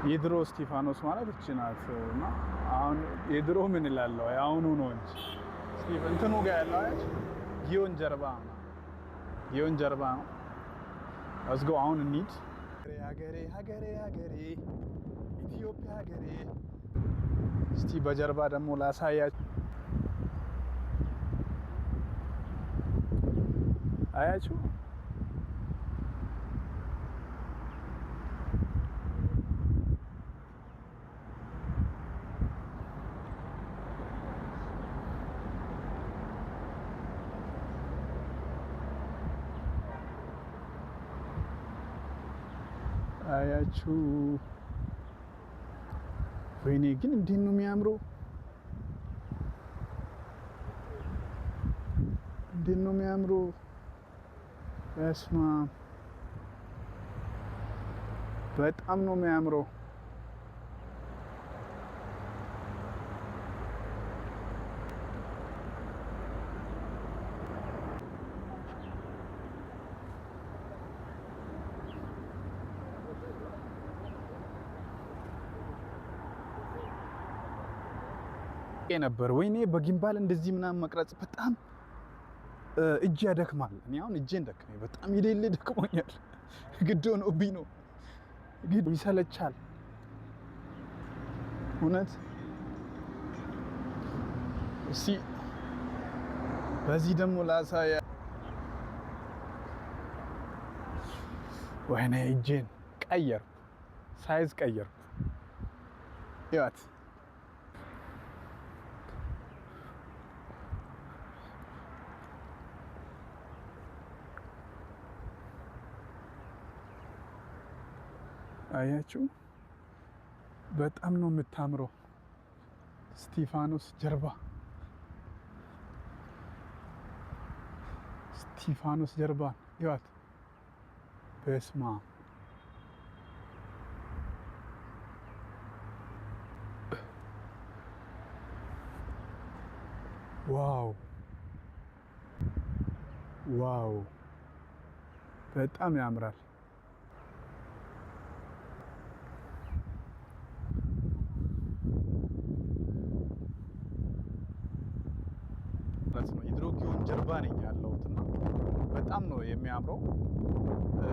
የድሮ እስጢፋኖስ ማለት እቺ ናት። እና አሁን የድሮ ምን እላለሁ የአሁኑ ነው እንጂ እንትኑ ጋር ያለው አያችሁ፣ ጊዮን ጀርባ ነው። ጊዮን ጀርባ ነው። Let's go፣ አሁን እንሂድ። ሀገሬ ሀገሬ ሀገሬ ኢትዮጵያ ሀገሬ። እስቲ በጀርባ ደግሞ ላሳያችሁ። አያችሁ፣ አያችሁ። ወይኔ ግን እንዴት ነው የሚያምረው! እንዴት ነው የሚያምረው! በስማም፣ በጣም ነው የሚያምረው። ነበር ወይኔ በ gimbal እንደዚህ ምናምን መቅረጽ በጣም እጅ ያደክማል። እኔ አሁን እጄን ደክመኝ፣ በጣም የሌለ ደክሞኛል። ግድ ሆኖብኝ ነው፣ ግድ ይሰለቻል እውነት። እስቲ በዚህ ደግሞ ላሳያ። ወይኔ እጄን ቀየርኩ፣ size ቀየርኩ። ይዋት። አያችሁ፣ በጣም ነው የምታምረው። እስጢፋኖስ ጀርባ፣ እስጢፋኖስ ጀርባ ይዋት። በስማም፣ wow wow፣ በጣም ያምራል። ማለት ነው የድሮ ጊዮን ጀርባ ነኝ ያለሁት እና በጣም ነው የሚያምረው።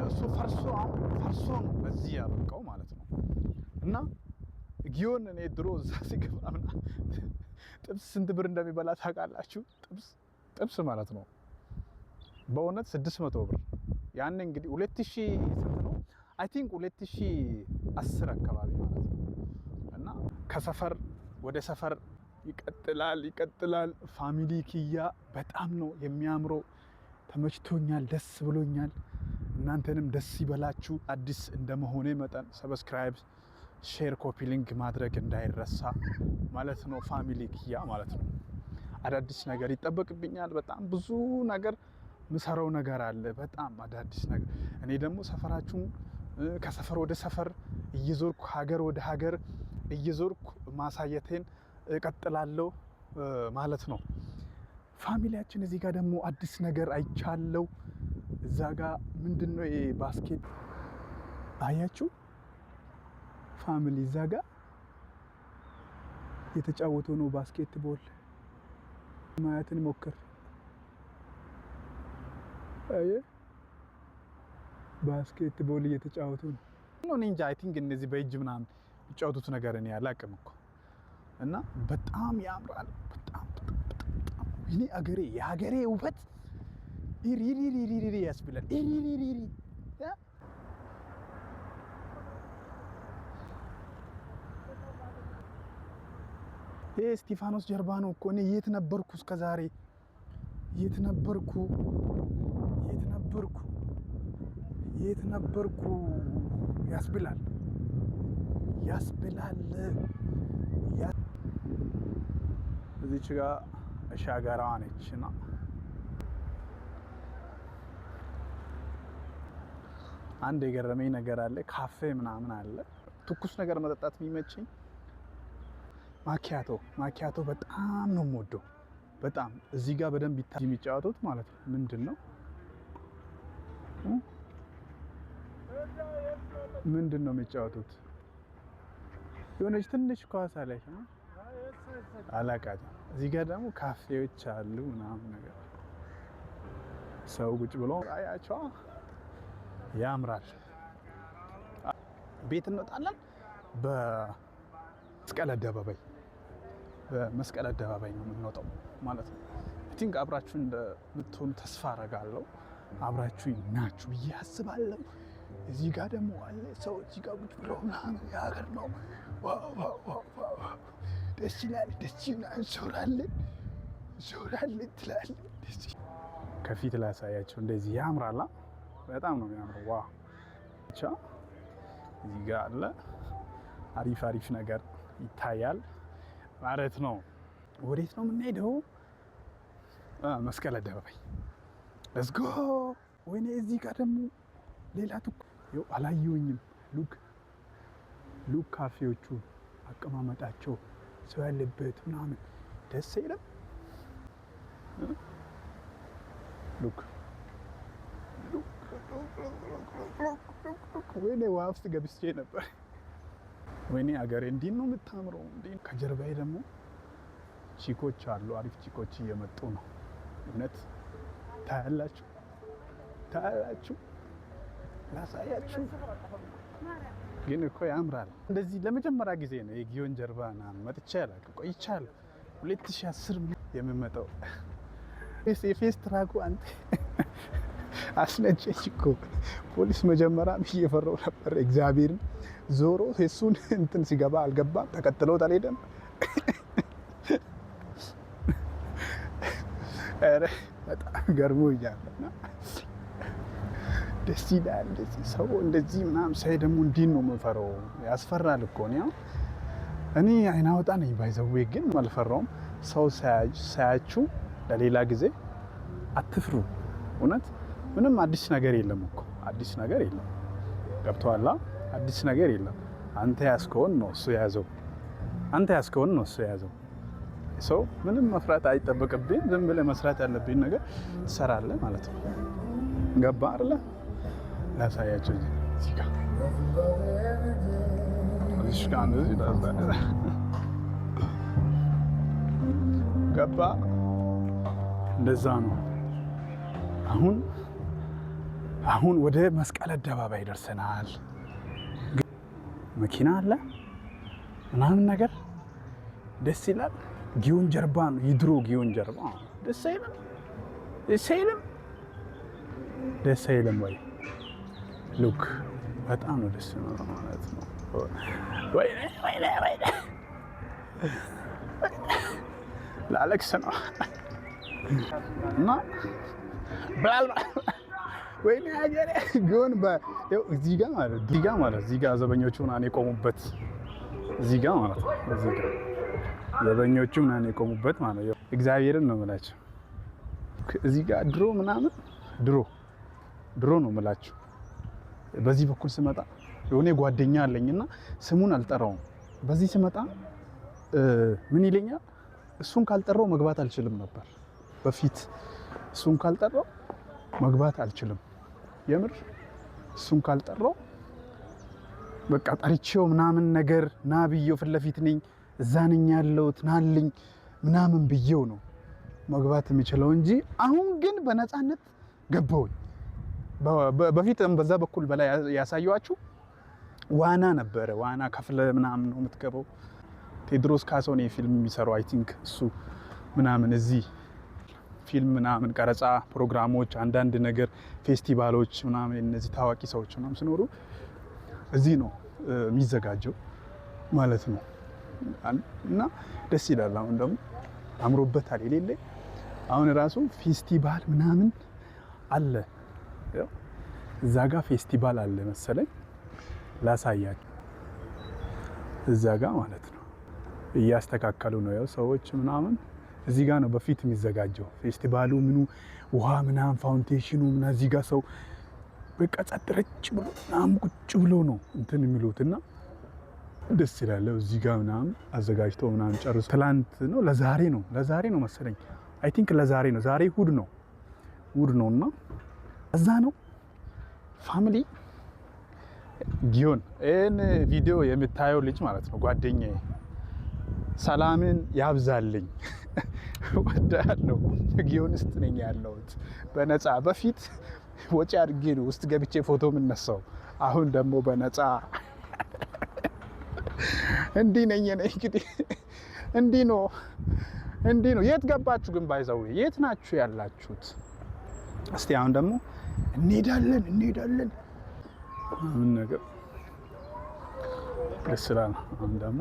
እሱ ፈርሶ፣ አሁን ፈርሶ ነው በዚህ ያበቃው ማለት ነው። እና ጊዮን እኔ ድሮ እዛ ሲገባ ጥብስ ስንት ብር እንደሚበላ ታውቃላችሁ? ጥብስ፣ ጥብስ ማለት ነው፣ በእውነት 600 ብር። ያን እንግዲህ 2000 ስንት ነው? I think 2010 አካባቢ ማለት ነው። እና ከሰፈር ወደ ሰፈር ይቀጥላል ይቀጥላል። Family ኪያ በጣም ነው የሚያምረው። ተመችቶኛል፣ ደስ ብሎኛል። እናንተንም ደስ ይበላችሁ። አዲስ እንደመሆኔ መጠን subscribe፣ share፣ copy link ማድረግ እንዳይረሳ ማለት ነው። Family ኪያ ማለት ነው። አዳዲስ ነገር ይጠበቅብኛል። በጣም ብዙ ነገር ምሰራው ነገር አለ። በጣም አዳዲስ ነገር። እኔ ደግሞ ሰፈራችሁን ከሰፈር ወደ ሰፈር እየዞርኩ፣ ሀገር ወደ ሀገር እየዞርኩ ማሳየቴን እቀጥላለሁ ማለት ነው። Family ያችን፣ እዚህ ጋር ደግሞ አዲስ ነገር አይቻለው። እዛ ጋር ምንድን ነው ይሄ? Basket አያችሁ family፣ እዛ ጋር የተጫወተው ነው basketball። ማየትን ሞክር። አየ፣ basketball እየተጫወቱ ነው። እኔ እንጃ፣ I think እነዚህ በእጅ ምናምን የሚጫወቱት ነገር እኔ አላቅም እኮ። እና በጣም ያምራል። በጣም በጣም በጣም፣ ወይኔ አገሬ፣ የሀገሬ ውበት ኢሪሪሪሪሪ ያስብላል። ኢሪሪሪሪ። ይሄ እስጢፋኖስ ጀርባ ነው እኮ። እኔ የት ነበርኩ እስከ ዛሬ? የት ነበርኩ? የት ነበርኩ? የት ነበርኩ ያስብላል፣ ያስብላል። እዚች ጋ ሻገራዋ ነች እና አንድ የገረመኝ ነገር አለ። ካፌ ምናምን አለ። ትኩስ ነገር መጠጣት የሚመቸኝ ማኪያቶ፣ ማኪያቶ በጣም ነው የምወደው። በጣም እዚህ ጋር በደንብ ይታ የሚጫወቱት ማለት ነው። ምንድን ነው፣ ምንድን ነው የሚጫወቱት? የሆነች ትንሽ ኳስ አለች ነው፣ አላቃትም። እዚህ ጋር ደግሞ ካፌዎች አሉ ምናምን ነገር፣ ሰው ቁጭ ብሎ አያቸዋ፣ ያምራል። ቤት እንወጣለን። በመስቀል አደባባይ ነው የምንወጣው ማለት ነው። I think አብራችሁ እንደምትሆኑ ተስፋ አረጋለሁ። አብራችሁ ናችሁ ብዬ አስባለሁ። እዚህ ጋር ደግሞ አለ ሰው እዚህ ጋር ቁጭ ብሎ ምናምን፣ የሀገር ነው። Wow wow wow wow! ደስ ይላል፣ ደስ ይላል። እንዞራለን እንዞራለን ትላለህ። ደስ ከፊት ላሳያቸው፣ እንደዚህ ያምራላ። በጣም ነው የሚያምረው። Wow! ብቻ እዚህ ጋር አለ፣ አሪፍ አሪፍ ነገር ይታያል ማለት ነው። ወዴት ነው የምንሄደው? መስቀል አደባባይ፣ let's go። ወይኔ፣ እዚህ ጋር ደግሞ ሌላ ትኩ አላየሁኝም። Look, look፣ ካፌዎቹ አቀማመጣቸው፣ ሰው ያለበት ምናምን ደስ አይልም? Look, ወይኔ፣ ውሃ ውስጥ ገብቼ ነበር። ወይኔ አገሬ እንዲህ ነው የምታምረው። እንዲህ ከጀርባዬ ደግሞ ቺኮች አሉ። አሪፍ ቺኮች እየመጡ ነው። እውነት ታያላችሁ፣ ታያላችሁ፣ ላሳያችሁ። ግን እኮ ያምራል። እንደዚህ ለመጀመሪያ ጊዜ ነው የጊዮን ጀርባ ምናምን መጥቼ አላውቅም። ቆይቻለሁ። 2010 የምመጣው የ fast track ኡ አንተ አስነጨኝ እኮ። ፖሊስ መጀመሪያም እየፈራው ነበር። እግዚአብሔርን ዞሮ የሱን እንትን ሲገባ አልገባም፣ ተከትሎት አልሄደም። ኧረ በጣም ገርሞኛል። እና ደስ ይላል። እንደዚህ ሰው እንደዚህ ምናምን ሳይ ደግሞ እንዲህ ነው የምፈራው። ያስፈራል እኮ። እኔ አሁን እኔ አይን አውጣ ነኝ by the way፣ ግን አልፈራውም። ሰው ሳያችሁ ለሌላ ጊዜ አትፍሩ። እውነት ምንም አዲስ ነገር የለም እኮ፣ አዲስ ነገር የለም። ገብቶሃል? አዲስ ነገር የለም። አንተ ያዝከውን ነው እሱ የያዘው። አንተ ያዝከውን ነው እሱ የያዘው። So ምንም መፍራት አይጠበቅብህም። ዝም ብለህ መስራት ያለብህን ነገር ትሰራለህ ማለት ነው። ገባ አይደለ? ላሳያቸው፣ እዚህ ጋር፣ እዚህ ጋር እንደዚህ ገባ። እንደዛ ነው። አሁን ወደ መስቀል አደባባይ ደርሰናል። መኪና አለ ምናምን ነገር፣ ደስ ይላል። ጊዮን ጀርባ ነው፣ የድሮ ጊዮን ጀርባ፣ ደስ አይልም? ደስ አይልም? ደስ አይልም ወይ? Look፣ በጣም ነው ደስ ነው ማለት ነው። ወይኔ ወይኔ ወይኔ፣ ላለቅስ ነው። እና ብላል ወይኔ ሀገሬ ጊዮን እዚህ ጋር ማለት እዚህ ጋር ዘበኞቹ ምናምን የቆሙበት፣ እዚህ ጋር ማለት ነው። እዚህ ጋር ዘበኞቹ ምናምን የቆሙበት ማለት ነው። እግዚአብሔርን ነው የምላቸው። እዚህ ጋር ድሮ ምናምን፣ ድሮ ድሮ ነው የምላችሁ። በዚህ በኩል ስመጣ የሆነ ጓደኛ አለኝና ስሙን አልጠራውም። በዚህ ስመጣ ምን ይለኛል? እሱን ካልጠራው መግባት አልችልም ነበር በፊት። እሱን ካልጠራው መግባት አልችልም። የምር እሱን ካልጠራው በቃ ጠርቼው ምናምን ነገር ና ብዬው፣ ፊት ለፊት ነኝ፣ እዛ ነኝ ያለሁት፣ ናልኝ ምናምን ብዬው ነው መግባት የሚችለው እንጂ አሁን ግን በነፃነት ገባሁኝ። በፊት በዛ በኩል በላይ ያሳየኋችሁ ዋና ነበረ። ዋና ከፍለ ምናምን ነው የምትገባው። ቴዎድሮስ ካሳሁን የፊልም የሚሰራው I think እሱ ምናምን እዚህ ፊልም ምናምን ቀረጻ ፕሮግራሞች፣ አንዳንድ ነገር ፌስቲቫሎች ምናምን፣ እነዚህ ታዋቂ ሰዎች ምናምን ሲኖሩ እዚህ ነው የሚዘጋጀው ማለት ነው። እና ደስ ይላል። አሁን ደግሞ አምሮበታል። የሌለ አሁን ራሱ ፌስቲቫል ምናምን አለ። እዛ ጋ ፌስቲቫል አለ መሰለኝ፣ ላሳያችሁ። እዛ ጋ ማለት ነው፣ እያስተካከሉ ነው ያው ሰዎች ምናምን። እዚህ ጋር ነው በፊት የሚዘጋጀው ፌስቲቫሉ፣ ምኑ፣ ውሃ ምናምን fountain ኑ ምናምን። እዚህ ጋር ሰው በቃ ጸጥ ረጭ ብሎ ምናምን ቁጭ ብሎ ነው እንትን የሚሉት እና ደስ ይላል። እዚህ ጋር ምናምን አዘጋጅተው ምናምን ጨርሶ ትላንት ነው፣ ለዛሬ ነው መሰለኝ፣ I think ለዛሬ ነው። ዛሬ እሑድ ነው፣ እሑድ ነው እና እዛ ነው family። ጊዮን ይህን ቪዲዮ የምታየው ልጅ ማለት ነው ጓደኛዬ፣ ሰላምን ያብዛልኝ፣ ወዳለሁ። ጊዮን ውስጥ ነኝ ያለሁት በነፃ። በፊት ወጪ አድርጌ ነው ውስጥ ገብቼ ፎቶ የምነሳው። አሁን ደግሞ በነፃ እንዲህ ነኝ እኔ። እንግዲህ እንዲህ ነው፣ እንዲህ ነው። የት ገባችሁ ግን? By the way የት ናችሁ ያላችሁት? እስቲ አሁን ደግሞ እንሄዳለን፣ እንሄዳለን ምን ነገር ደስ ይላል። አሁን ደግሞ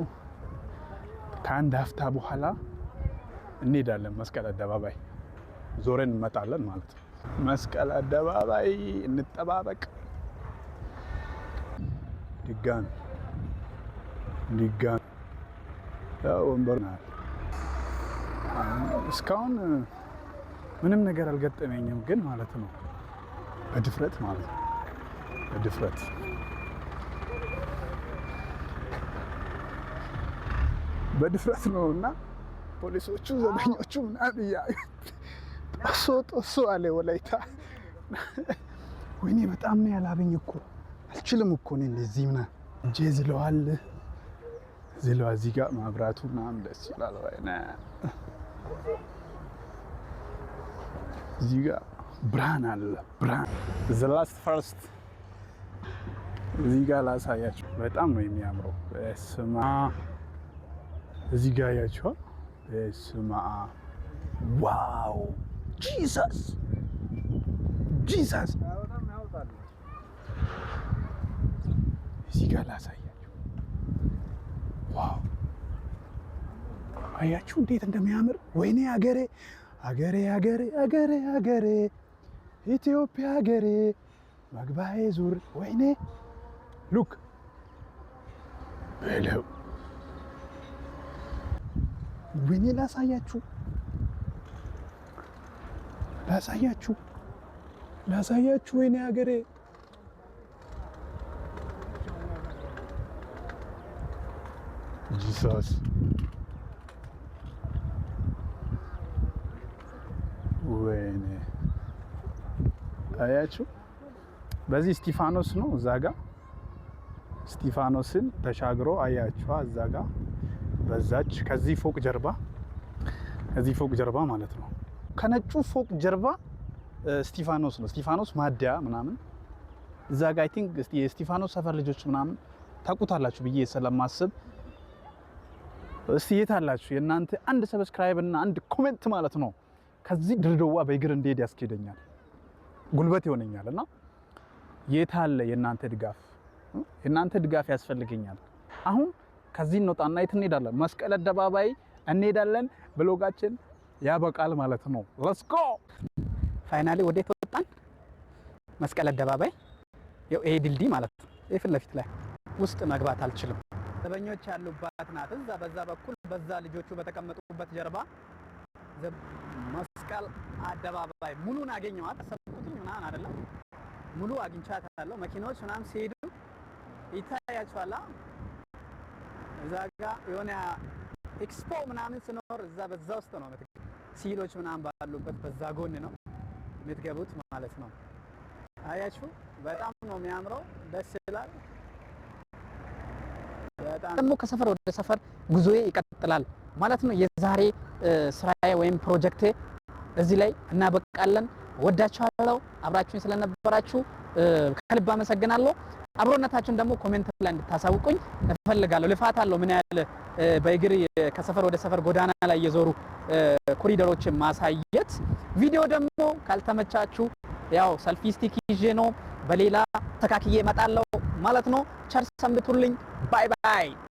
ከአንድ ሀፍታ በኋላ እንሄዳለን መስቀል አደባባይ ዞረን እንመጣለን ማለት ነው። መስቀል አደባባይ እንጠባበቅ። ድጋሚ ድጋሚ ወንበር እስካሁን ምንም ነገር አልገጠመኝም፣ ግን ማለት ነው በድፍረት ማለት ነው በድፍረት ነው እና ፖሊሶቹ ዘበኞቹ ምናምን እያዩ ጦሶ ጦሶ አለ ወላይታ። ወይኔ በጣም ነው ያላበኝ እኮ፣ አልችልም እኮ እኔ እንደዚህ ምናምን እጄ ዝለዋል ዝለዋል። እዚህ ጋር ማብራቱ ምናምን ደስ ይላል። ወይኔ እዚህ ጋር ብርሃን አለ፣ ብርሃን። The last first እዚህ ጋር ላሳያችሁ። በጣም ነው የሚያምረው። በስመ አብ፣ እዚህ ጋር ያያችኋል። በስመ አብ፣ wow፣ Jesus, Jesus። እዚህ ጋር ላሳያችሁ። Wow፣ አያችሁ እንዴት እንደሚያምር? ወይኔ አገሬ፣ አገሬ፣ አገሬ፣ አገሬ፣ አገሬ፣ ኢትዮጵያ አገሬ መግባዬ ዙር። ወይኔ look በለው፣ ወይኔ ላሳያችሁ፣ ላሳያችሁ፣ ላሳያችሁ። ወይኔ ሀገሬ፣ Jesus፣ ወይኔ አያችሁ፣ በዚህ እስጢፋኖስ ነው። እዛ ጋ እስጢፋኖስን ተሻግሮ አያችኋ፣ እዛ ጋ በዛች ከዚህ ፎቅ ጀርባ፣ ከዚህ ፎቅ ጀርባ ማለት ነው። ከነጩ ፎቅ ጀርባ እስጢፋኖስ ነው። እስጢፋኖስ ማደያ ምናምን እዛ ጋ I think የእስጢፋኖስ ሰፈር ልጆች ምናምን ታውቁታላችሁ ብዬ ስለማስብ እስቲ የት አላችሁ? የእናንተ አንድ subscribe እና አንድ comment ማለት ነው ከዚህ ድሬዳዋ በእግር እንዲሄድ ያስኬደኛል፣ ጉልበት ይሆነኛል። እና የት አለ የእናንተ ድጋፍ? የእናንተ ድጋፍ ያስፈልገኛል። አሁን ከዚህ እንወጣና የት እንሄዳለን? መስቀል አደባባይ እንሄዳለን። Vlog ኣችን ያበቃል ማለት ነው። Let's go። Finally ወዴት ወጣን? መስቀል አደባባይ። ይኸው ይሄ ድልድይ ማለት ነው። ይሄ ፊት ለፊት ላይ ውስጥ መግባት አልችልም። ዘበኞች ያሉባት ናት። እዛ በዛ በኩል በዛ ልጆቹ በተቀመጡበት ጀርባ መስቀል አደባባይ ሙሉን አገኘዋት። አሰብኩትኝ ምናምን አይደለም፣ ሙሉ አግኝቻታለሁ። መኪናዎች ምናምን ሲሄዱ ይታያቸዋል። እዛ ጋ የሆነ ኤክስፖ ምናምን ስኖር እዛ በዛ ውስጥ ነው፣ ሲሎች ምናምን ባሉበት በዛ ጎን ነው የምትገቡት ማለት ነው። አያችሁ፣ በጣም ነው የሚያምረው፣ ደስ ይላል። በጣም ደግሞ ከሰፈር ወደ ሰፈር ጉዞዬ ይቀጥላል ማለት ነው። የዛሬ ስራዬ ወይም ፕሮጀክቴ እዚህ ላይ እናበቃለን። ወዳችኋለሁ። አብራችሁኝ ስለነበራችሁ ከልብ አመሰግናለሁ። አብሮነታችሁን ደግሞ comment ላይ እንድታሳውቁኝ እፈልጋለሁ። ልፋት አለው ምን ያህል በእግር ከሰፈር ወደ ሰፈር ጎዳና ላይ እየዞሩ ኮሪደሮችን ማሳየት። ቪዲዮ ደግሞ ካልተመቻችሁ ያው selfie stick ይዤ ነው፣ በሌላ ተካክዬ እመጣለሁ ማለት ነው። ቸር ሰንብቱልኝ። Bye bye።